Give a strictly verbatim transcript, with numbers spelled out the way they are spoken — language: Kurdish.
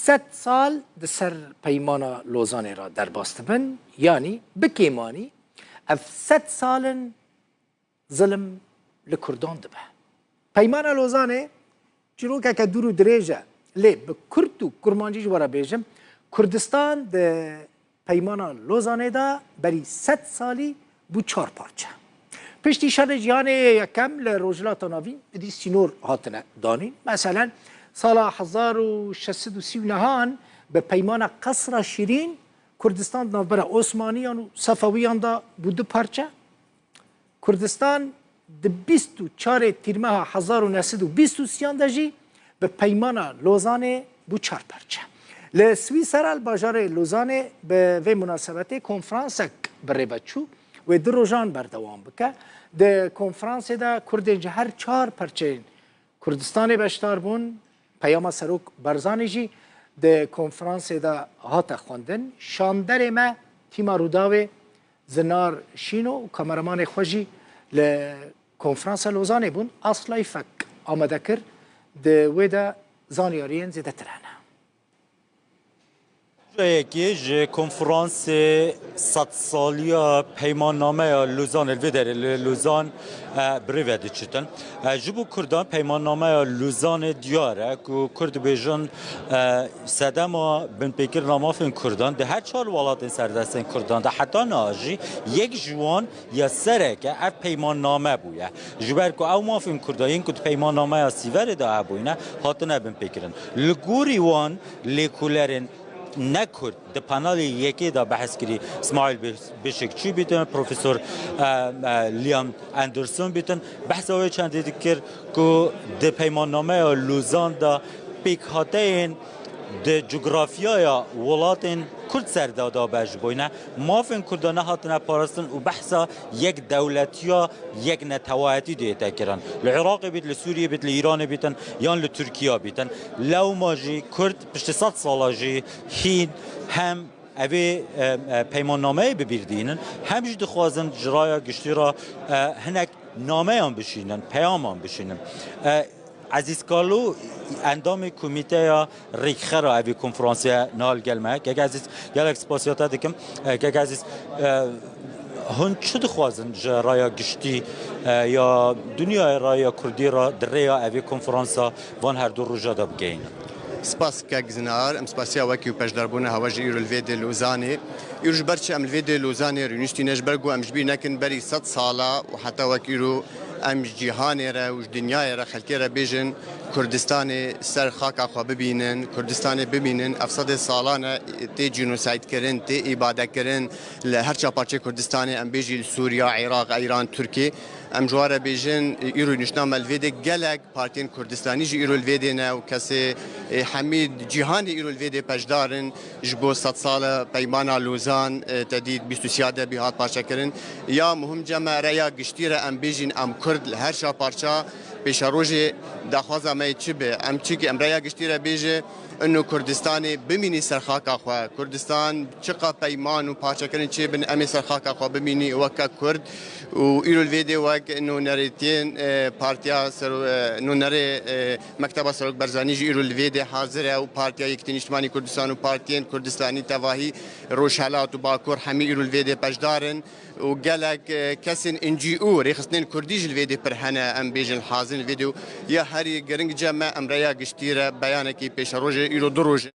sed sal di ser Peymana Lozanê re derbas dibin, yanî bi kêmanî ev sed sal in zilim li Kurdan dibe. Peymana Lozanê çîrokeke dûr û dirêj e, lê bi kurt û kurmancî ji we re bêjim, Kurdistan di Peymana Lozanê de berî sed salî bû çar parçe. Piştî Şerê Cîhanê yê Yekem li Rojhilata Navîn êdî sînor hatine danîn. Meselen, sala hezar û şeş sed û sî û nehan bi Peymana Qesra Şîrîn Kurdistan di navbera Osmaniyan û Sefewiyan de bû du parçe. Kurdistan di bîst û çarê Tîrmeha hezar û neh sed û bîst û sêyan de jî bi Peymana Lozanê bû çar parçe. Li Swîsera, li bajarê Lozanê bi vê munasebetê konferansek bi rê ve çû, wê du rojan berdewam bike. Di konferansê de Kurdên ji her çar perçeyên Kurdistanê beşdar bûn. Peyama Serok Barzanî jî di konferansê de hate xwendin. Şanderê me, tîma Rûdawê, Zinar Şîno û kameramanê xwe jî li konferansa Lozanê bûn. Aslayî Fek amade kir, di wê de zanyariyên zêdetir hene. Yekê ji konferansê sedsaliya Peymannameya Lozanê li vê derê li Lozan, e, bi rê ve diçitin. E, ji bo Kurdan Peymannameya Lozanê diyar e ku Kurd dibêjin, e, sedema binpêkirina mafên Kurdan di her çar welatên serdestên Kurdan de heta niha jî yek ji wan ya sereke ev peymanname bûye. Ji ber ku ew mafên Kurdan yên ku di Peymannameya Sîverê de hebûyne, hatine binpêkirin. Li gorî wan lêkolerên ne Kurd di panelê yekê de behs kirî, Smaîl Be-, Beşikçî bîtin, Profesor, e, e, Liam Anderson bîtin, behsa wê çendê dikir ku di Peymannameya Lozan de pêkhateyên di cografyaya welatên Kurd ser de dabeş bûyne, mafên Kurdan nehatine parastin û behsa yek dewletiya yek netewayetî dihête kirin. Li Iraqê bît, li Sûriyê bît, li Îranê bîtin yan li Tirkiya bîtin. Lewma jî Kurd piştî sed sala jî hîn hem evê, e, e, peymannameyê bi bîr dînin, hem jî dixwazin ji raya giştî re, e, hinek nameyan bişînin, peyaman bişînin. E, Ezîz Kalo, endamê komîteya rêkxera evê konferansê niha li gel me. Kek Ezîz, gelek spasiya te dikim. E, Kek Ezîz, e, hûn çi dixwazin ji raya giştî, e, ya dinyayê re, ya Kurdî re di rêya evê konferansa van her du roja de bigehînin? Spas kek Zinar, em spasiya wekî û pêşdarbûna hewe ji îro li vê dê Lozanê. Îro ji ber çi em li vê dê Lozanê rûniştîne? Ji ber ku em ji bîr nekin berî sed sala û heta wek îro em ji cîhanê re û ji dinyayê re xelkê re bêjin Kurdistanê ser xaka xwe bibînin, Kurdistanê bimînin. Ev sedê salan e tê cînosaydkirin, tê îbadekirin li her çar parçeyê Kurdistanê, em bêjî li Sûriya, Iraq, Îran, Tirkiye. Em ji wan re bêjin, îro nişna me li vê dê gelek partiyên Kurdistanî jî îro li vê dê ne û kesê, e, hemî cîhanê îro li vê dê beşdar in. Ji bo sed sala Peymana Lozan, e, te dît bîst û sê de bî hat parçekirin. Ya muhim cem e, raya giştî re em bêjin, em Kurd li her şa parça pêşerojê daxwaza me yê çi be? Em çi ki em raya giştî re bêje, ino Kurdistanê bimînî ser xaka xwe. Kurdistan çiqa peyman û parçekirin çêbin, em ê ser xaka xwe bimînî weke Kurd. Û îro li vê dê wek nûnerêtiyên, e, Partiya Sero-, e, nûnerê, e, Mekteba Serok Barzanî jî îro li vê dê hazir e û Partiya Yekîtî Niştimanî Kurdistan û partiyên Kurdistanî tevahî Rojhelat û Bakur hemî îro li vê dê beşdar in û gelek, e, kesên N G O, rêxistinên Kurdî jî li vê dê pir hene, em bêjin hazir in li vê dê û ya herî giring cem me em raya giştî re beyanekî pêşerojê îro du roj e.